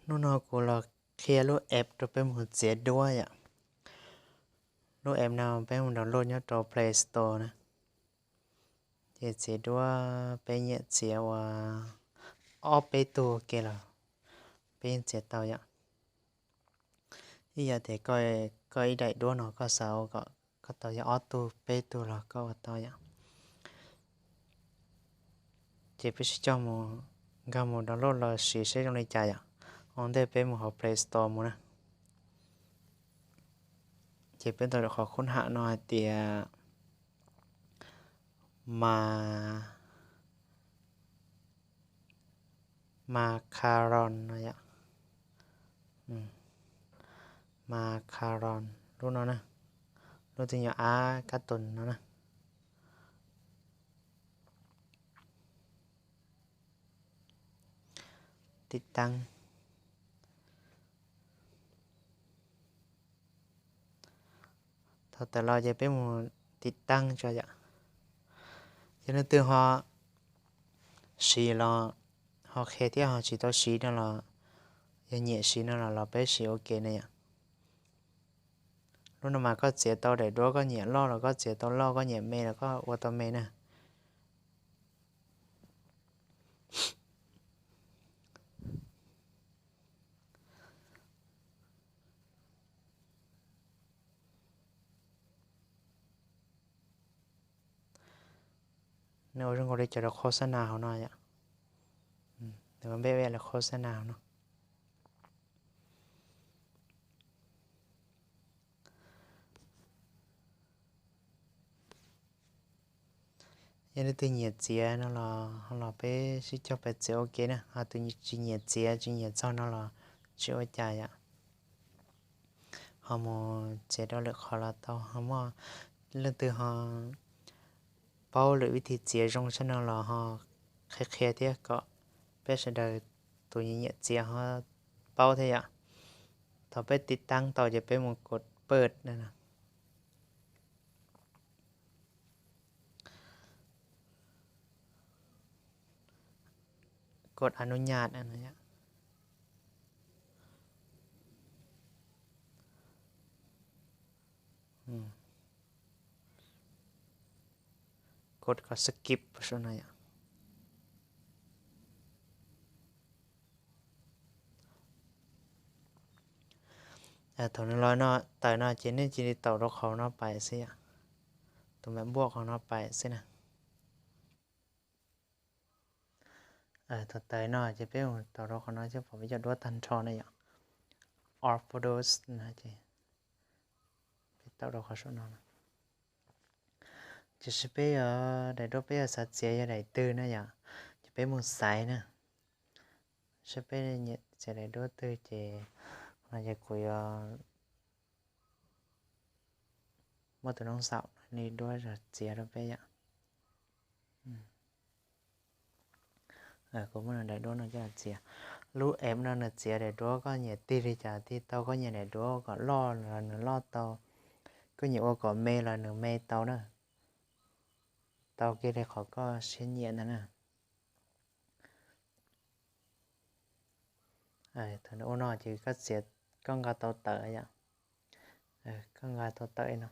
Hnub no kuv los qhia lub app rau peb mus txiav duab yom. Lub app no peb mus download nyob rau Play Store na. Ces txiav duab peb nyiam txiav ua ob peb tug ke los peb yeej txiav tau yom. Ib yam tias koj ib daim duab no koj xav ua kom koj tau yog ob tug peb tug los koj ua tau yom. Ces peb sib coj mus, nkag mus download los siv seb zoo li cas yom. Ua ntej peb mus hauv Play Store mus na. Ces peb tau qhov khub ham no hais tias ma macaron no yom. Macaron lub no na, lub twg nyuam ab kab tus no na. Tiv taab. Thaum tawm los ces peb mus tiv taab tso yom. Yog leej twg ho siv los ho qhia thiab, ho tsis tau siv no los yog nyiam siv no los los peb siv ua ke na yom. Lub no mas koj txiav tau daim duab koj nyiam loj los koj txiav tau loj, koj nyiam me los koj ua tau me na. Nws ua zoo nkaus li cov lawv khos xa nas hauv no yom. Nws ua npej npej lawv khos xa nas hauv no. Yog leej twg nyiam txiav no los ho los peb sib cog pais txiav ua ke na, ho tus tsis nyiam txiav tsis nyiam txog no los tsis ua cas yom. Ho mus txiav rau lwm qhov los tau, ho muaj leej twg ho paub lwm vib thib txiav zoo tshaj no los ho qhia qhia thiab kom peb sawv daws tus nyiam nyiam txiav ho paub thiab yom. Thaum peb tiv taab tau ces peb mus kod pawj na. Kod a nub nyaj no. Kod kod skip saum no yom. Thaum nws los no tawm no ces nej cia li taum rau qhov no pais xwb yom. Tus me npuaj qhov no pais xwb na. Thaum tawm no ces peb mus taum rau qhov no thiab pom peb cov duab tag nrho na yom. All photos no ces peb taum rau qhov saum no. Tiam sis peb yog daim duab peb yog xav txiav yog daim twg na yom, ces peb mus xaiv na. Saib peb nyiam txiav daim duab twg ces no ces kuv yuav muab tus noob xaum li duab zog txiav rau peb yom. Kuv muab daim duab no coj txiav. Lub app no nws txiav daim duab koj nyiam tig li cas tig tau, koj nyiam daim duab kom loj los nws loj tau, koj nyiam ua kom me los nws me tau na. Tau kiag li qhov koj siab nyiam ntag na. Thaum nws ua no ces koj txiav, koj nqa tau tawm yom. Koj nqa tau tawm no,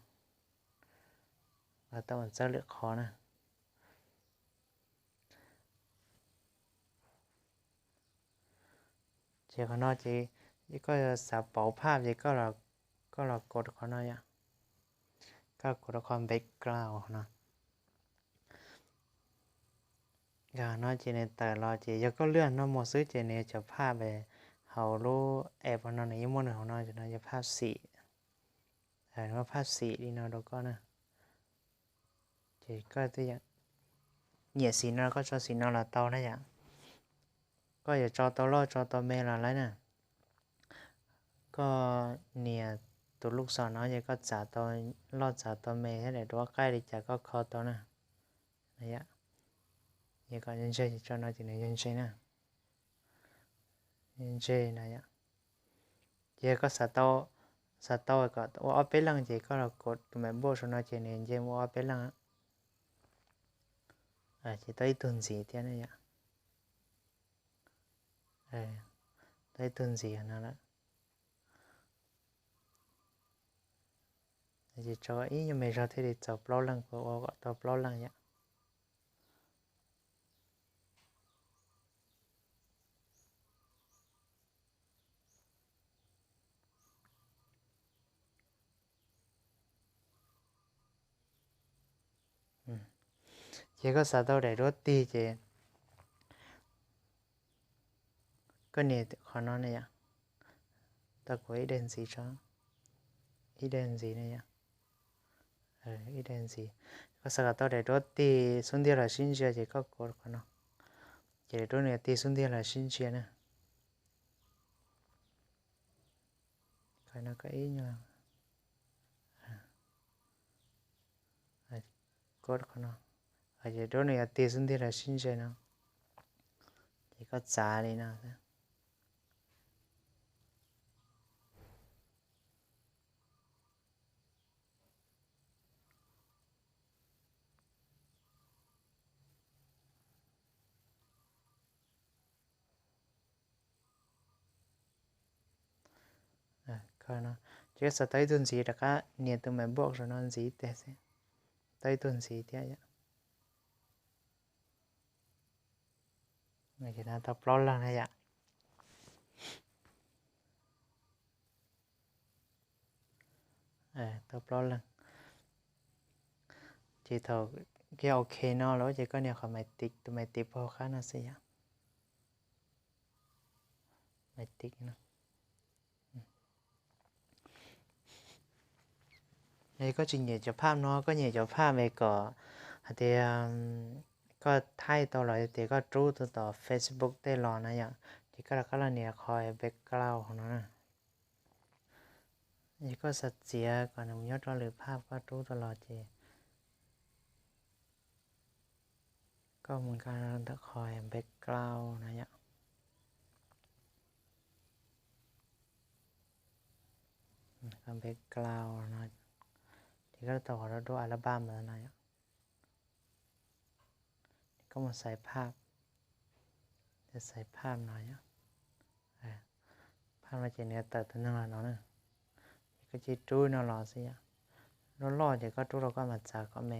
nqa tau mus txawb lwm qhov na. Ces qhov no ces koj xav pauv phaj ces koj los kod qhov no yom. Koj kod rau qhov background no. Yog no ces nws tawm los ces yog koj lwaj no mus xwb ces nws yuav cov phaj hauv lub app no nws yeej muaj nws hauv no, no yog phaj xim. Nws muaj phaj xim li no rau koj na. Ces koj nyiam xim no koj tso xim no los tau na yom. Koj yuav tso tau loj tso tau me los laib na. Koj nias tus lub xom no ces koj txav tau loj txav tau me thiab daim duab qaij li cas koj kho tau na. Yog kom ntse tso no ces nws yog ntse na. Ntse no yom. Ces yog koj xav tau kom ua ob peb leej ces koj los kod tus me npuaj saum no ces nws nce mus ua ob peb leej. Ces tau ib tug ntxiv thiab na yom. Tau ib tug ntxiv no lawm. Ces tso ib nyuag me zog thiaj li txaus plaub leej, kuv ua kom tau plaub leej yom. Ces koj xav tau daim duab tig ces koj nias qhov no ne yom. Tau kuv ib daim ntxiv tso, ib daim ntxiv ne yom. Ib daim ntxiv. Koj xav kom tau daim duab tig xub ntiag los sib ntsia ces koj kov qhov no. Ces daim duab nws yuav tig xub ntiag los sib ntsia na. Qhov no koj ib nyuag kov qhov no, ces daim duab nws yuav tig xub ntiag los sib ntsia no. Ces koj txav li no xwb. Ces koj xav tau ib tug ntxiv rov qab nias tus me box no ntxiv ib teg xwb. Tau ib tug ntxiv thiab yom. Tau plaub leeg na yom. Tau plaub leeg. Ces thaum kiag ok no lawm ces koj nias qhov maiv tiv, tus maiv tiv puag hauv qab no xwb yom. Maiv tiv no. Yog koj tsis nyiam cov phaj no, koj nyiam cov phaj me kom hais tias koj thaij tau los tias koj rub tau tom Facebook tej los na yom, ces koj rov qab los nias qhov background no na. Yog koj xav txiav kom nws mus nyob rau lwm phaj koj rub tau los ces koj mus nkag ntawm qhov background no yom. Background no, ces koj tau qhov duab album no yom. Koj mus xaiv phaj, xaiv phaj no yom. Phaj no ces nws tawm tus neeg los no na. Ces koj cia li rub no los xwb yom. Loj loj ces koj rub rau koj mam txav kom me.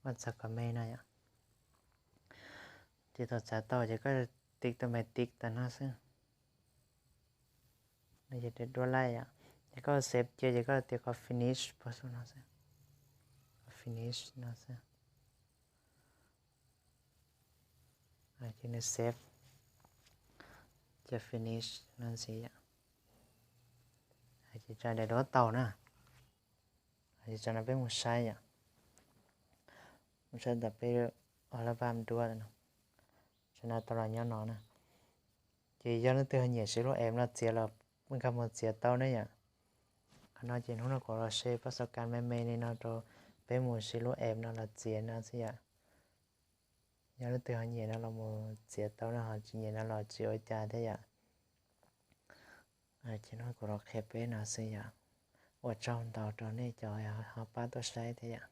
Koj txav kom me no yom. Ces thaum txav tau ces koj tiv tus maiv tiv tam no xwb. Ces daim duab laij yom, ces koj save cia ces koj tiv qhov finish puag saum no xwb. Finish no xwb. Ces nws save, ces finish no ntxiv yom. Ces tso daim duab tau na. Ces tsam no peb mus saib yom, mus saib ntawm peb album duab no, tsam no tau los nyob no na. Ces yog leej twg ho nyiam siv lub app no txiav los nkag mus txiav tau ne yom. Qhov no ces hnub no kuv los share pab xav kas me me li no rau peb mus siv lub app no los txiav no xwb yom. Yog leej twg ho nyiam no los mus txiav tau no, ho tsis nyiam no los tsis ua cas thiab yom. Ces hnub no kuv los qhia peb no xwb yom. Ua tsaug ntau rau nej cov ho pab tuaj saib thiab yom.